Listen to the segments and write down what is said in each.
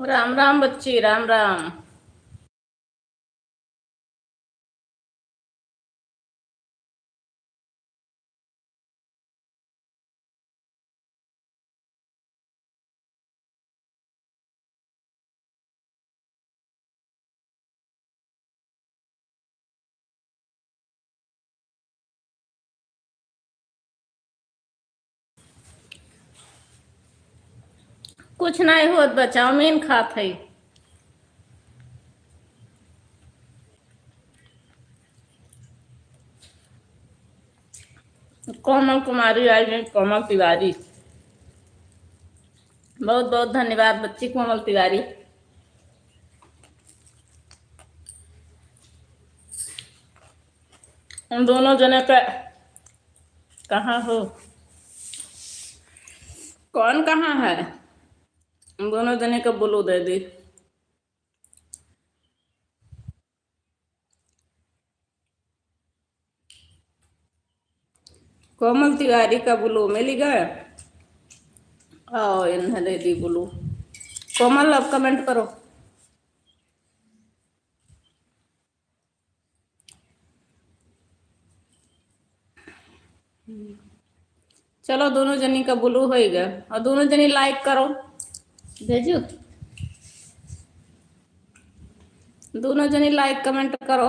राम राम बच्ची, राम राम। कुछ नहीं होत बा, चाउमीन खात हई। कोमल कुमारी आई गई, कोमल तिवारी। बहुत बहुत धन्यवाद बच्ची कोमल तिवारी। उन दोनों जने का कहाँ हो, कौन कहाँ है? उन दोनों जने का बोलो दे दी। कोमल तिवारी का बुलू मिल गए। आओ इन्हें दे दी बुलू। कोमल अब कमेंट करो। चलो दोनों जनी का बुलू हो गया और दोनों जनी लाइक करो। भेजू, दोनों जनी लाइक कमेंट करो।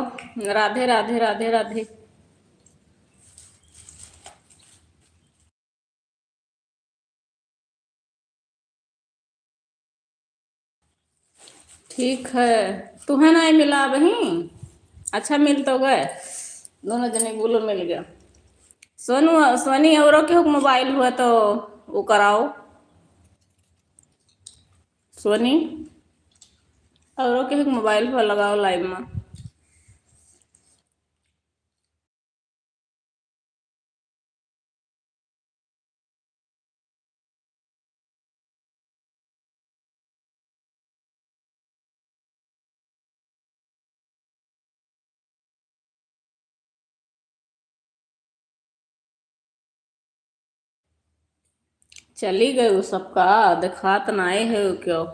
राधे राधे राधे राधे। ठीक है, तुम्हें नहीं मिला वही? अच्छा मिल तो गए, दोनों जने बोलो मिल गया। सोनू सोनी औरों के मोबाइल हुआ तो वो कराओ। सोनी औरों के मोबाइल पर लगाओ लाइव में। चली गई वो सबका दिखात नाए है क्यों?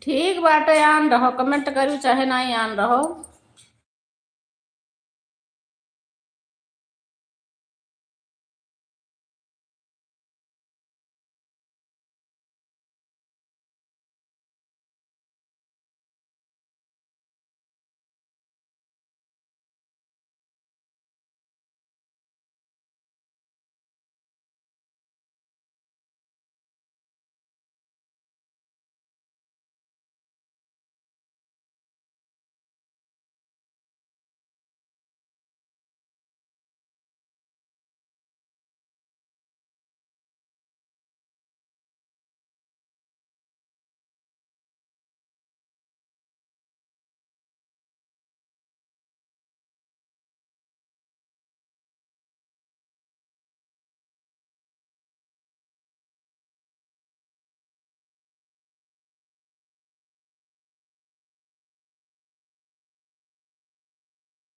ठीक बाटे, आन रहो, कमेंट करू चाहे नहीं आन रहो।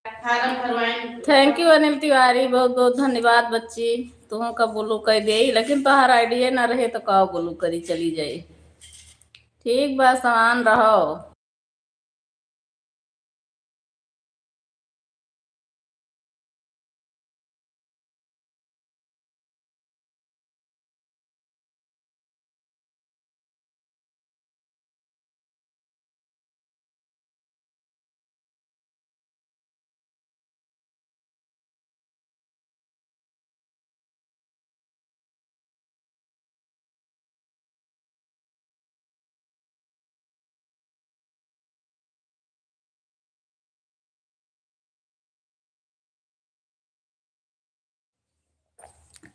Form भरवाएं। Thank you Anil Tiwari, बहुत बहुत धन्यवाद बच्ची। तुह का बोलू कह दे, लेकिन तुहार आइडिया ना रहे तो का बोलू करी चली जाए। ठीक बा, समान रहो।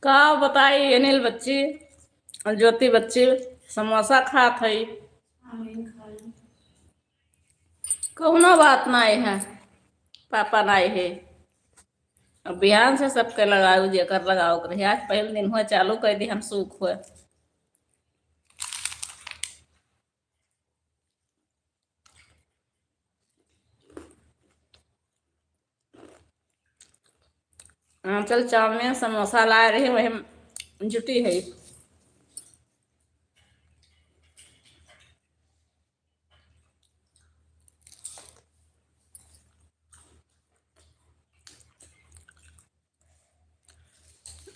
का बताई अनिल बच्ची और ज्योति बच्ची समोसा खात हई। कौनो बात नहीं है, पापा नहीं है। अब बिहान से सबके लगाओ जेकर लगाओ के रहे। आज पहले दिन हुआ चालू कर दी हम सुख हुए। चल चाउमीन समोसा ला रही वही जुटी है।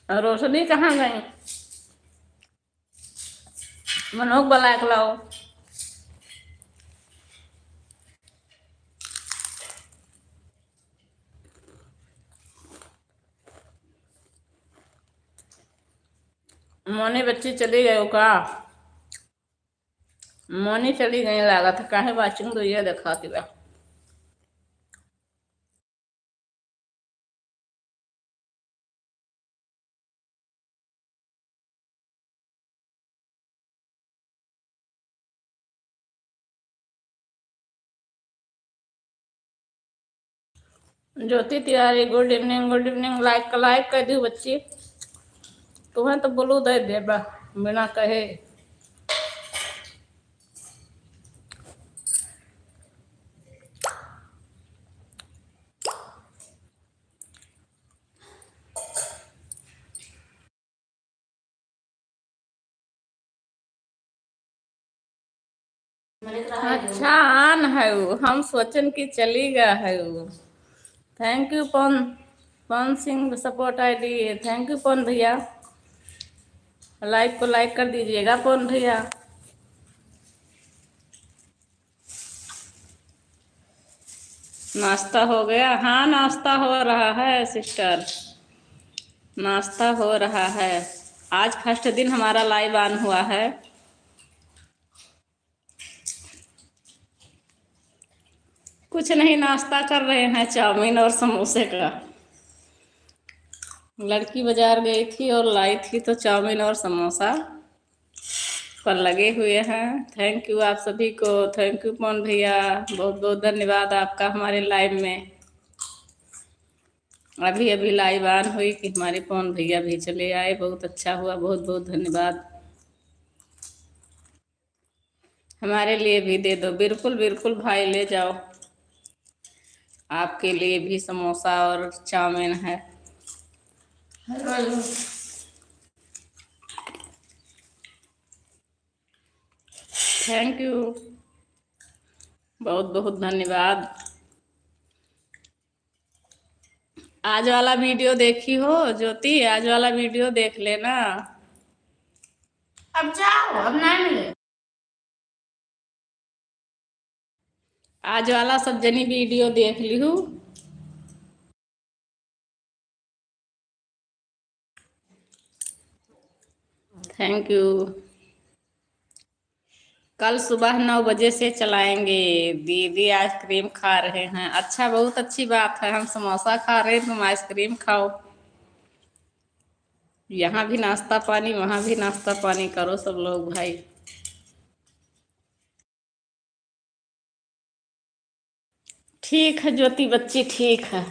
और रोशनी कहाँ गई? मनोक बुला के लाओ। मोनी बच्ची चली गई का? मोनी चली गई लागत काहे वाचिंग तो ये दिखाती बा। Jyoti Tiwari good evening, good evening. Like like कर दी बच्ची, तुम्हें तो बोलू दे दे बा बिना कहे। अच्छा आन है वो, हम सोचन की चली गया है वो। Thank you Pawan, Pawan Singh support ID, thank you Pawan भैया। लाइक को लाइक कर दीजिएगा पवन भैया। नाश्ता हो गया? हाँ नाश्ता हो रहा है सिस्टर, नाश्ता हो रहा है। आज फर्स्ट दिन हमारा लाइव ऑन हुआ है। कुछ नहीं, नाश्ता कर रहे हैं चाउमीन और समोसे का। लड़की बाजार गई थी और लाई थी तो चाउमीन और समोसा पर लगे हुए हैं। Thank you आप सभी को, thank you पवन भैया, बहुत बहुत धन्यवाद आपका हमारे लाइव में। अभी अभी लाइव ऑन हुई कि हमारे पवन भैया भी चले आए, बहुत अच्छा हुआ, बहुत बहुत धन्यवाद। हमारे लिए भी दे दो, बिल्कुल बिल्कुल भाई ले जाओ, आपके लिए भी समोसा और चाउमीन है। Thank you, बहुत बहुत धन्यवाद। आज वाला वीडियो देखी हो ज्योति? आज वाला वीडियो देख लेना। अब जाओ, अब नहीं मिले। आज वाला सब जनी वीडियो देख ली हूँ। Thank you. कल सुबह 9 बजे से चलाएंगे। दीदी आइसक्रीम खा रहे हैं, अच्छा बहुत अच्छी बात है। हम समोसा खा रहे हैं, तुम आइसक्रीम खाओ। यहाँ भी नाश्ता पानी, वहाँ भी नाश्ता पानी करो सब लोग भाई। ठीक है ज्योति बच्ची, ठीक है।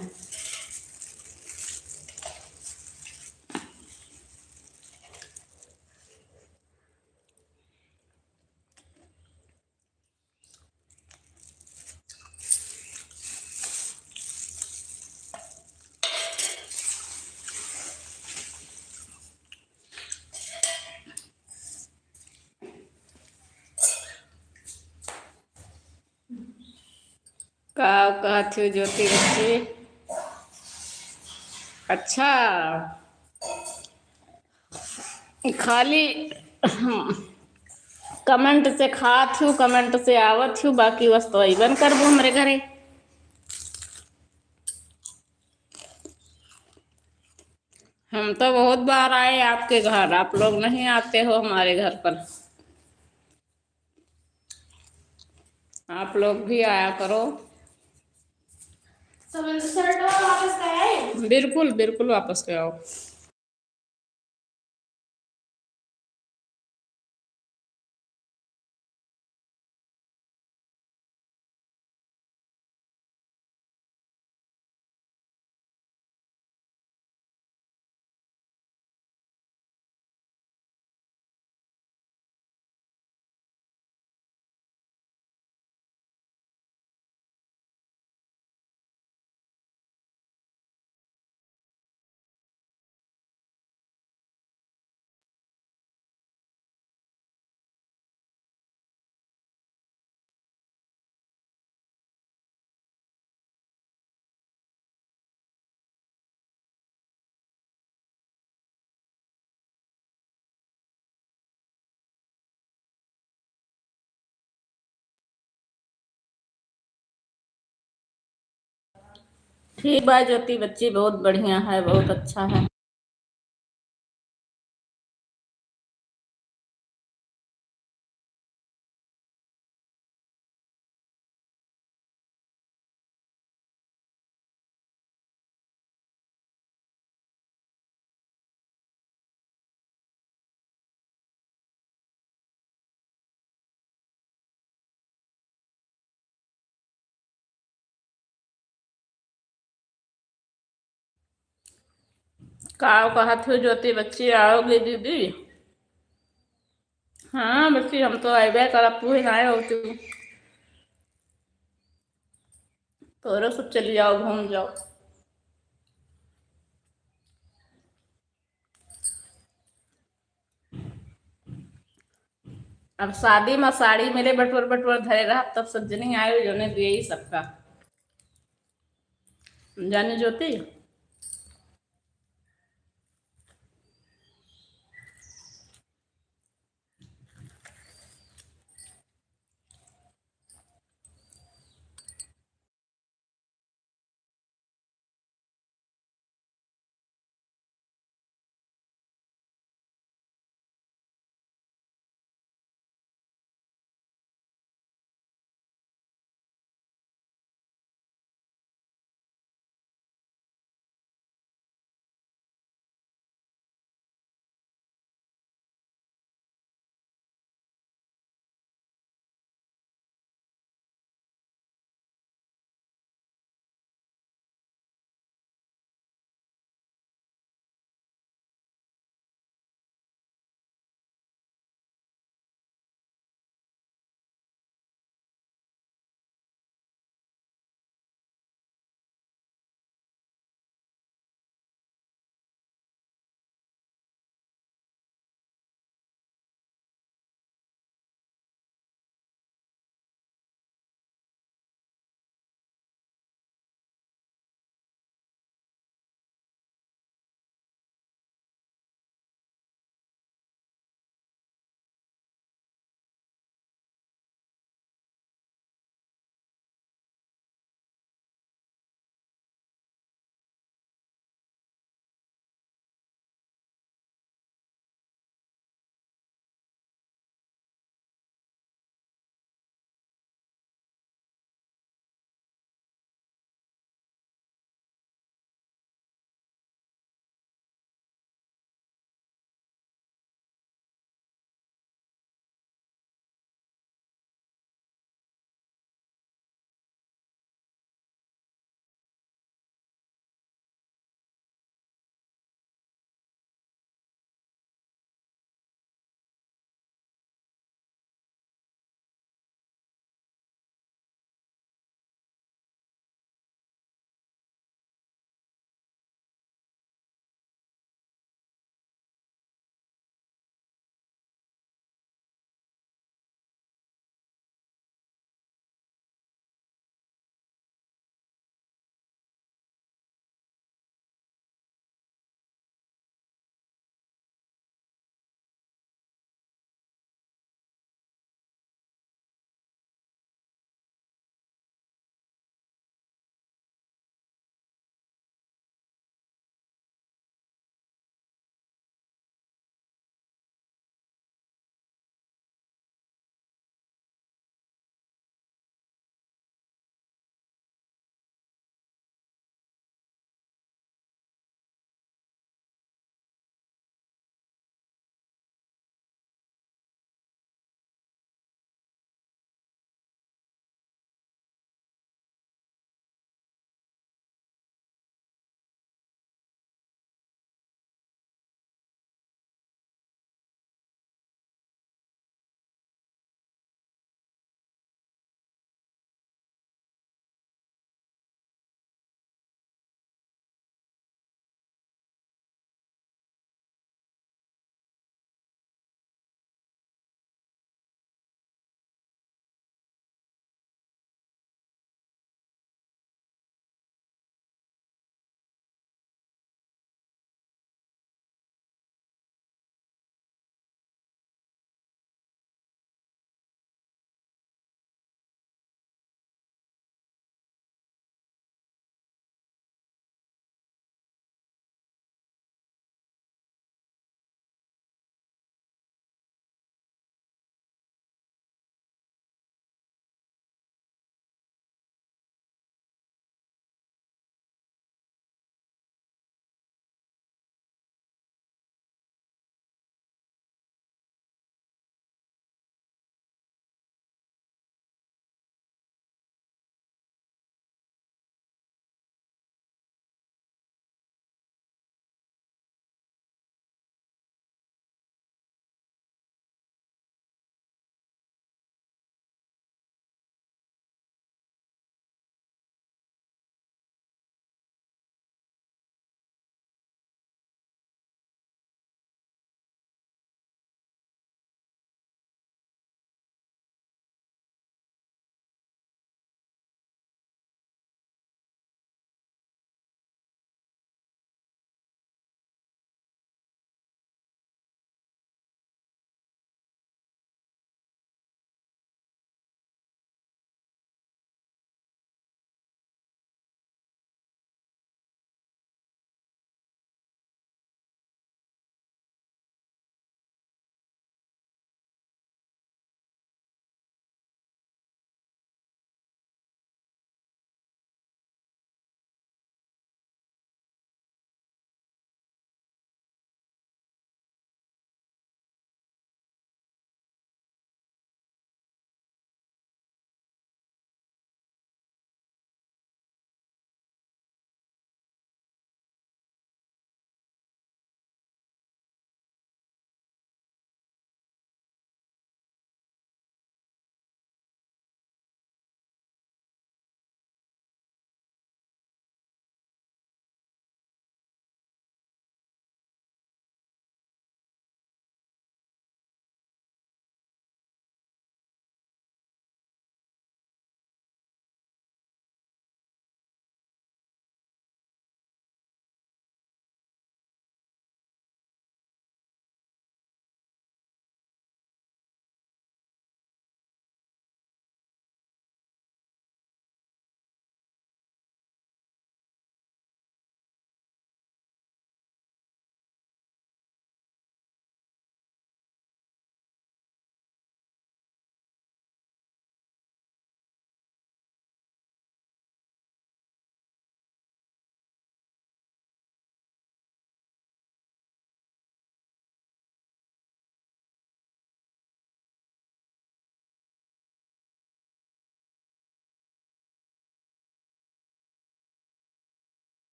का कहती हो ज्योति बच्ची? अच्छा खाली कमेंट से खात हूँ, कमेंट से आवत हूँ, बाकी वस्तु अबन करबो हमरे घरे। हम तो बहुत बार आए आपके घर, आप लोग नहीं आते हो हमारे घर पर। आप लोग भी आया करो। शर्ट वापस गए? बिल्कुल बिल्कुल वापस गए आओ। ठीक बा ज्योति बच्ची, बहुत बढ़िया है, बहुत अच्छा है। का कहत हो ज्योति बच्ची, आओगे दीदी? हाँ बच्ची, हम तो अबे करब, तू ही ना हो तू तोरो सब चली जाओ, घूम जाओ। अब शादी में साड़ी मेरे बटवर बटवर धरे रहा, तब सब जनी आए जो ने दिए ही सबका। जाने ज्योति।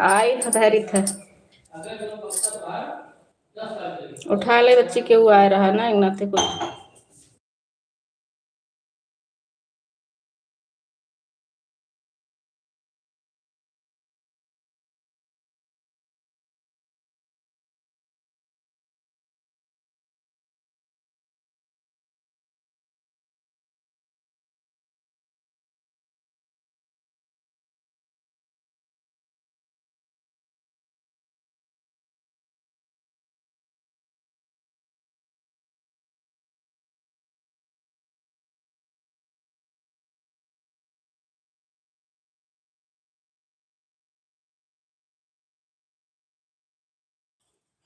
आई था था। उठा ले बच्ची के आ रहा ना नाते को।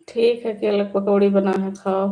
ठीक है, केला पकौड़ी बना है खाओ।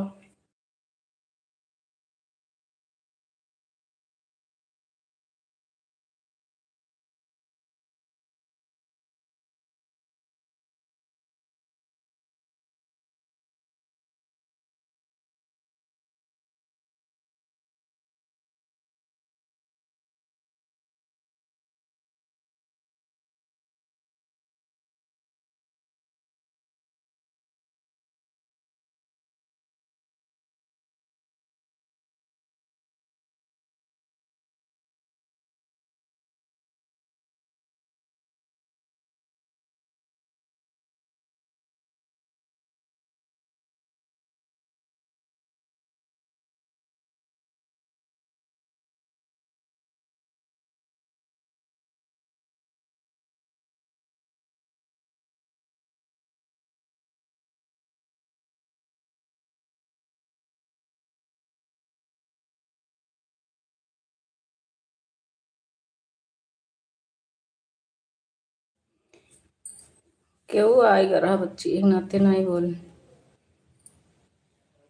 क्यों आएगा रहा बच्ची एक नाते नहीं बोल।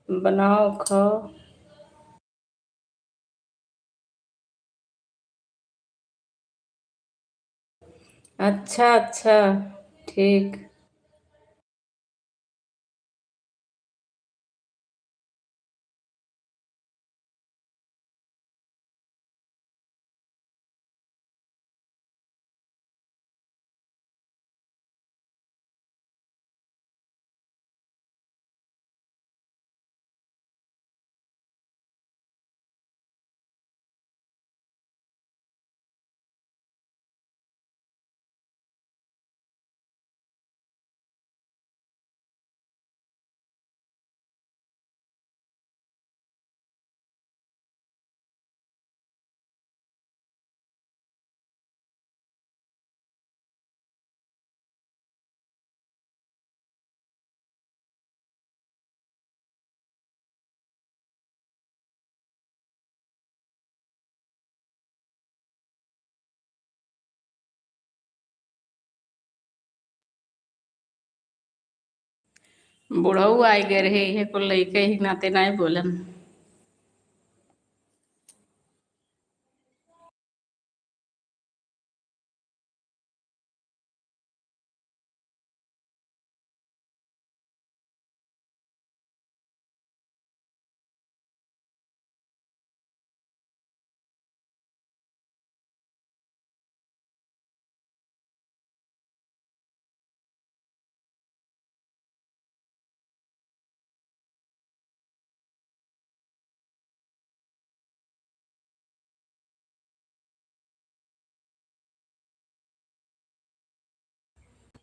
बनाओ खाओ। अच्छा अच्छा ठीक। बुढ़ऊ आई गए रहे इहे कुल लइके ही नाते नहीं बोलन।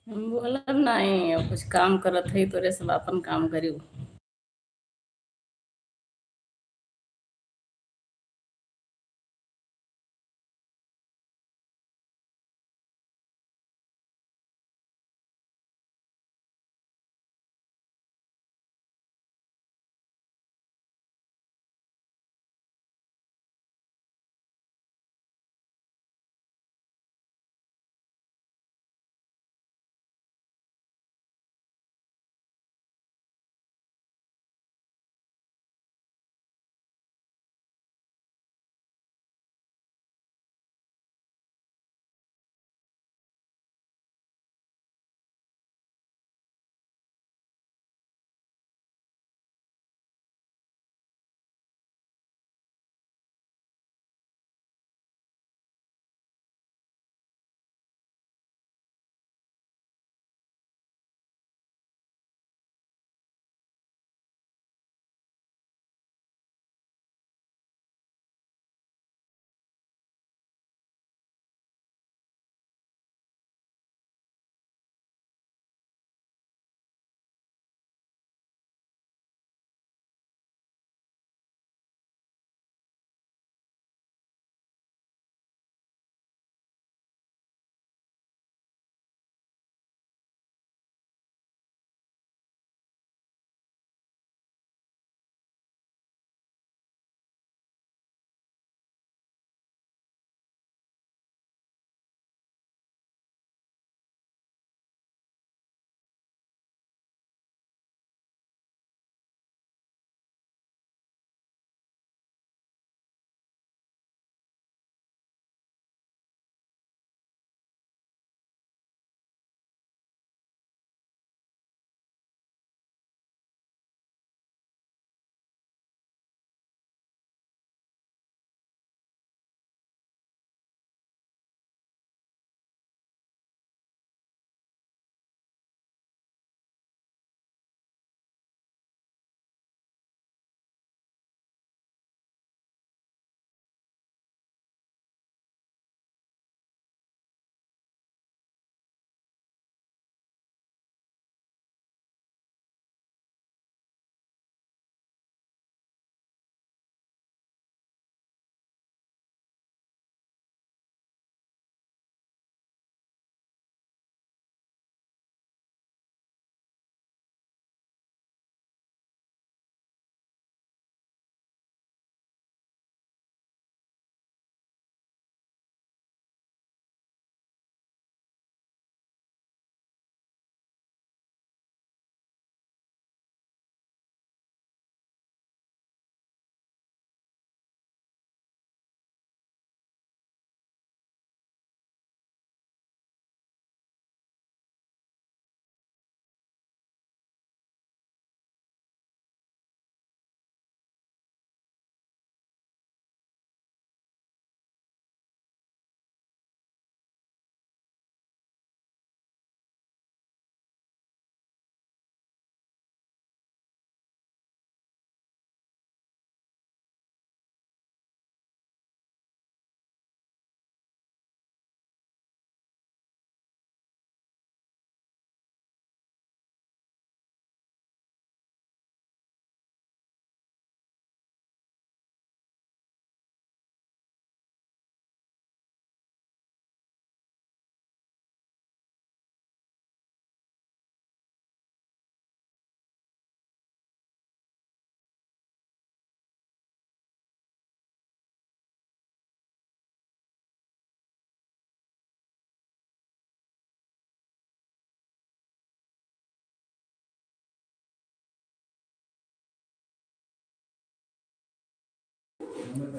बोलब नहीं, अब कुछ काम करत है तोरे सब अपन काम करी।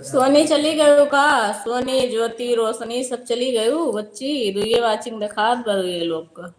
सोनी चली गई का? सोनी, ज्योति, रोशनी सब चली गई बच्ची। दुइये वाचिंग दिखात बा ये लोग का।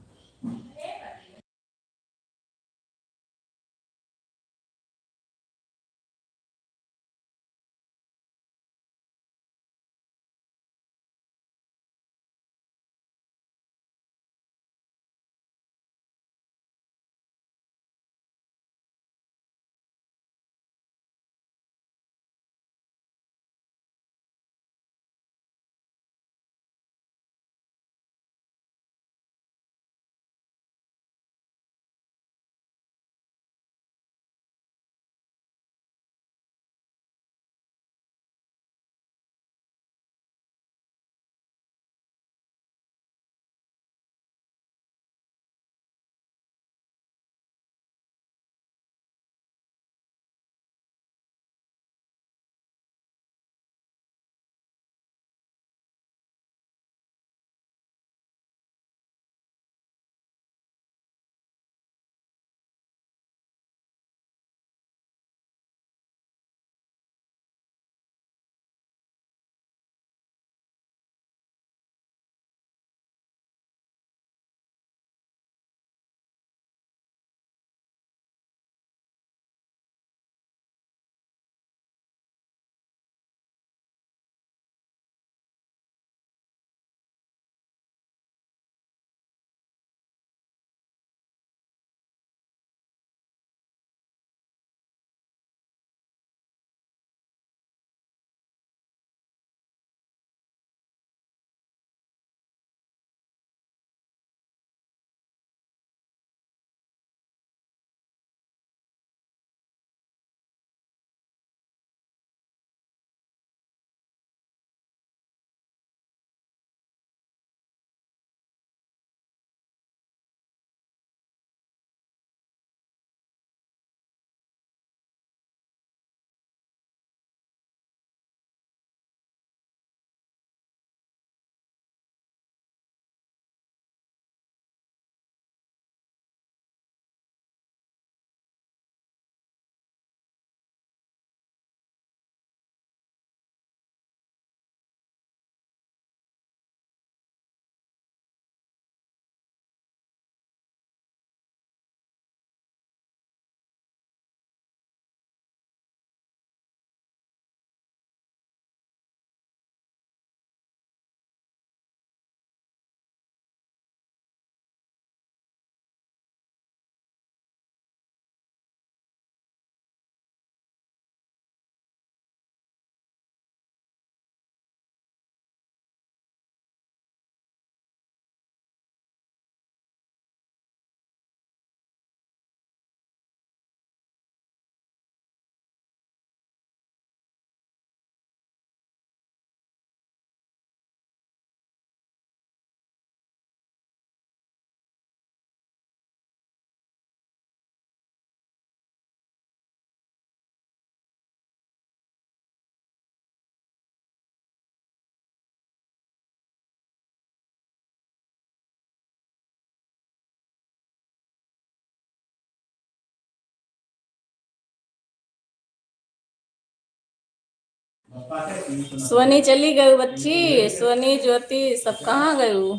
सोनी चली गई बच्ची। सोनी, ज्योति सब कहाँ गई?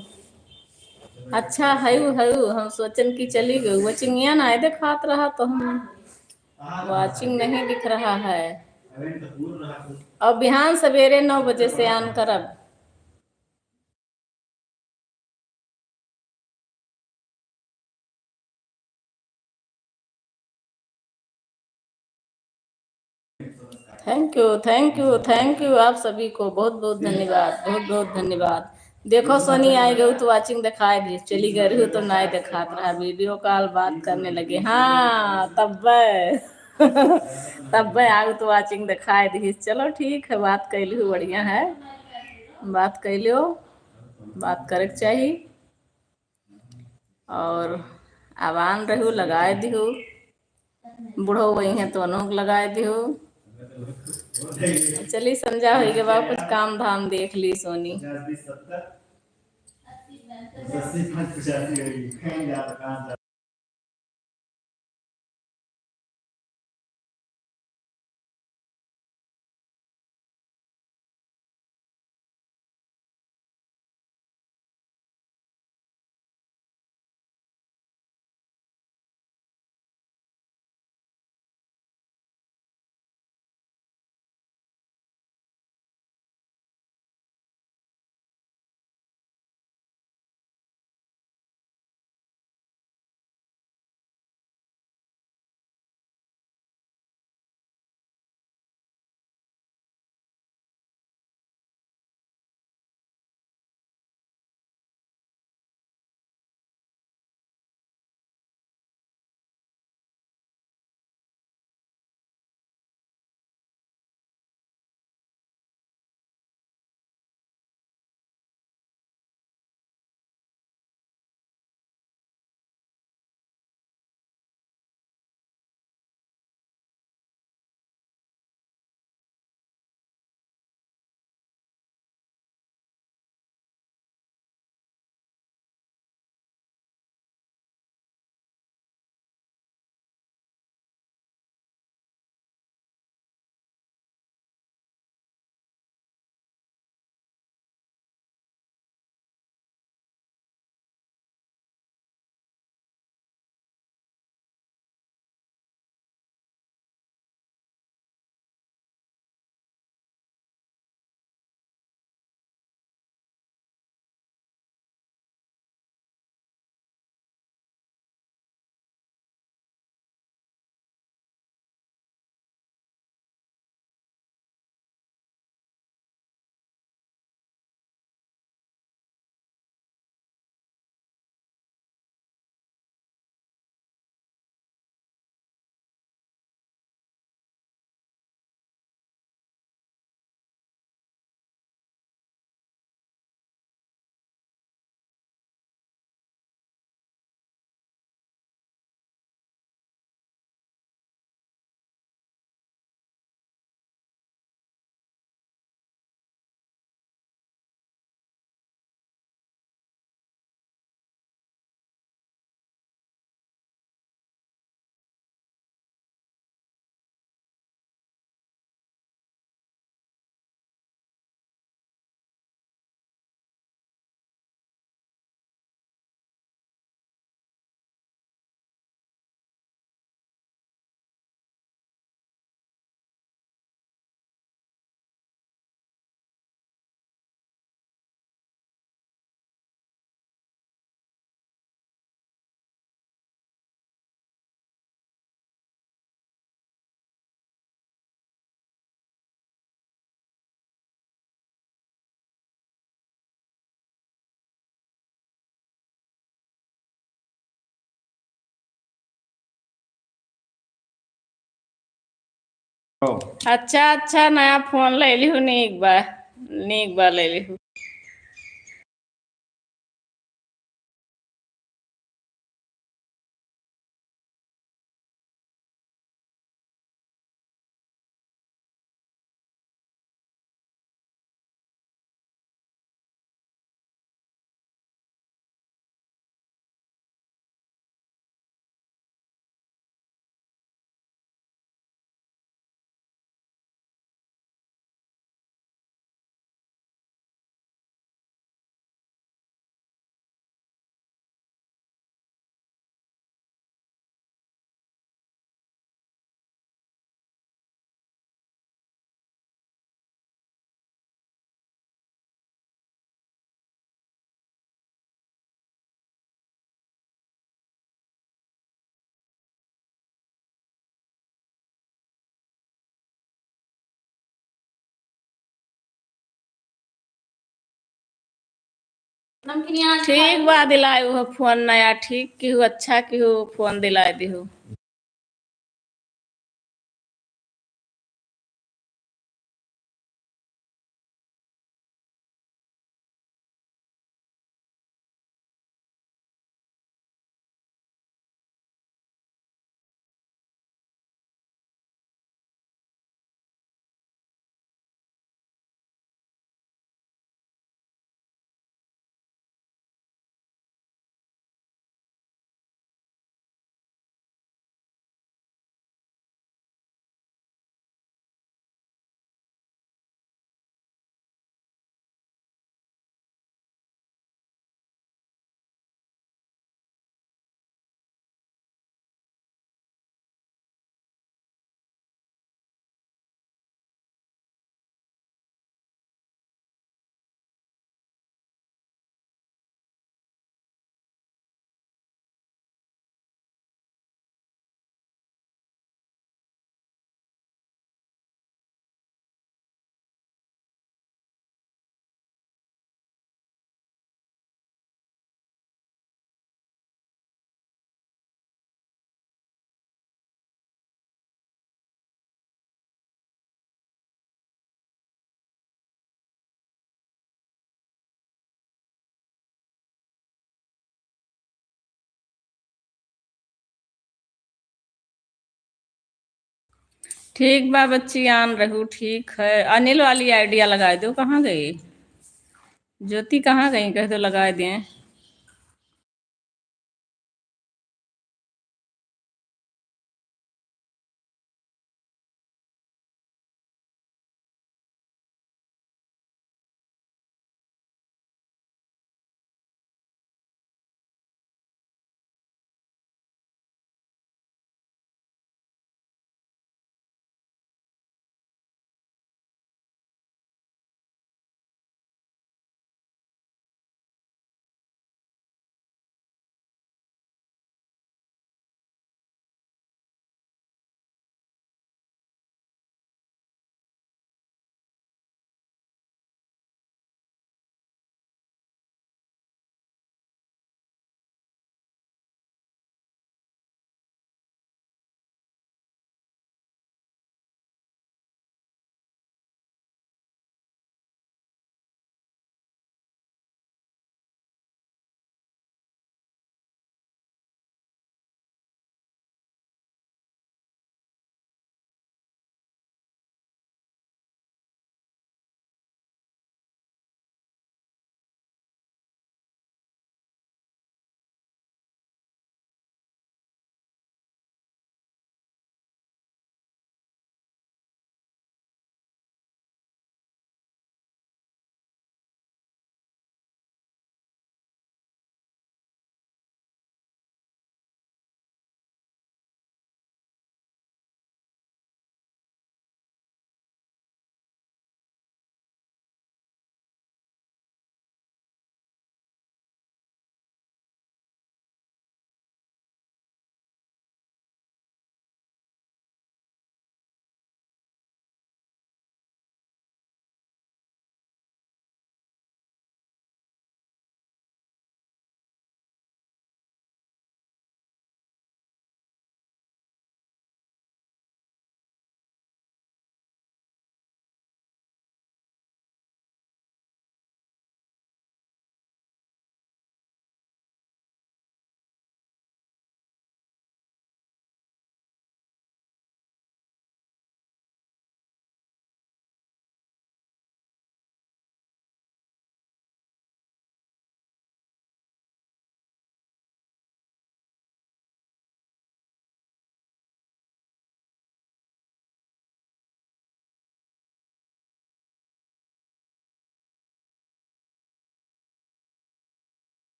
अच्छा हयू हयू, हम सोचन की चली गई। वॉचिंग ना दिखात रहा तो हम वाचिंग नहीं दिख रहा है। और बिहान सवेरे 9 बजे से आन करब। Thank you, thank you, thank you आप सभी को बहुत बहुत धन्यवाद, बहुत बहुत धन्यवाद। देखो सोनी आई गई तो वाचिंग दिखाई दी, चली गई रही तो ना दिखात रहा। वीडियो कॉल बात करने लगे। हाँ तब तब आग तो वाचिंग दिखाई दी। चलो ठीक है, बात कैली बढ़िया है, बात कैलियो, बात करे के चाहिए। और आवान रहू लगाए दिहू, बूढ़ो वही है तो अनोख लगाए दिहू। चलिए समझा हो के बाद कुछ काम धाम देख ली सोनी। 50 20 70 80 5 85। अच्छा अच्छा, नया फोन ले ली हूँ। नीक बा, नीक बा ले ली हूँ। ठीक बा, दिलाए हो फोन नया। ठीक की हो, अच्छा की हो, फोन दिलाए दी हो। ठीक बा बच्ची, आन रहू। ठीक है, अनिल वाली आइडिया लगा दो। कहाँ गई ज्योति, कहाँ गई? कह दो लगा दें।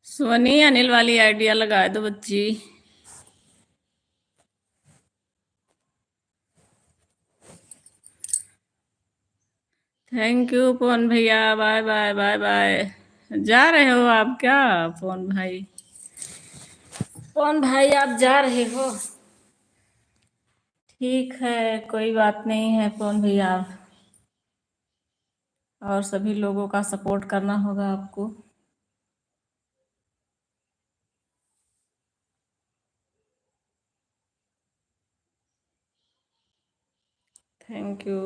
सोनी अनिल वाली आइडिया लगा दो बच्ची। Thank you पवन भैया, बाय बाय बाय बाय। जा रहे हो आप क्या पवन भाई? पवन भाई आप जा रहे हो? ठीक है, कोई बात नहीं है पवन भैया। और सभी लोगों का सपोर्ट करना होगा आपको। Thank you.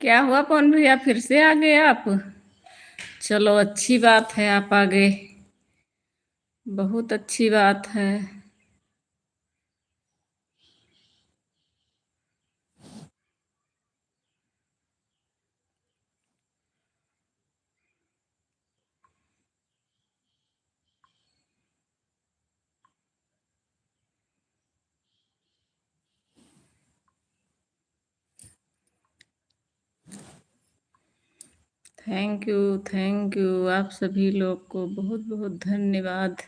क्या हुआ पवन भैया, फिर से आ गए आप? चलो अच्छी बात है, आप आ गए, बहुत अच्छी बात है। Thank you, thank you, आप सभी लोग को बहुत बहुत धन्यवाद।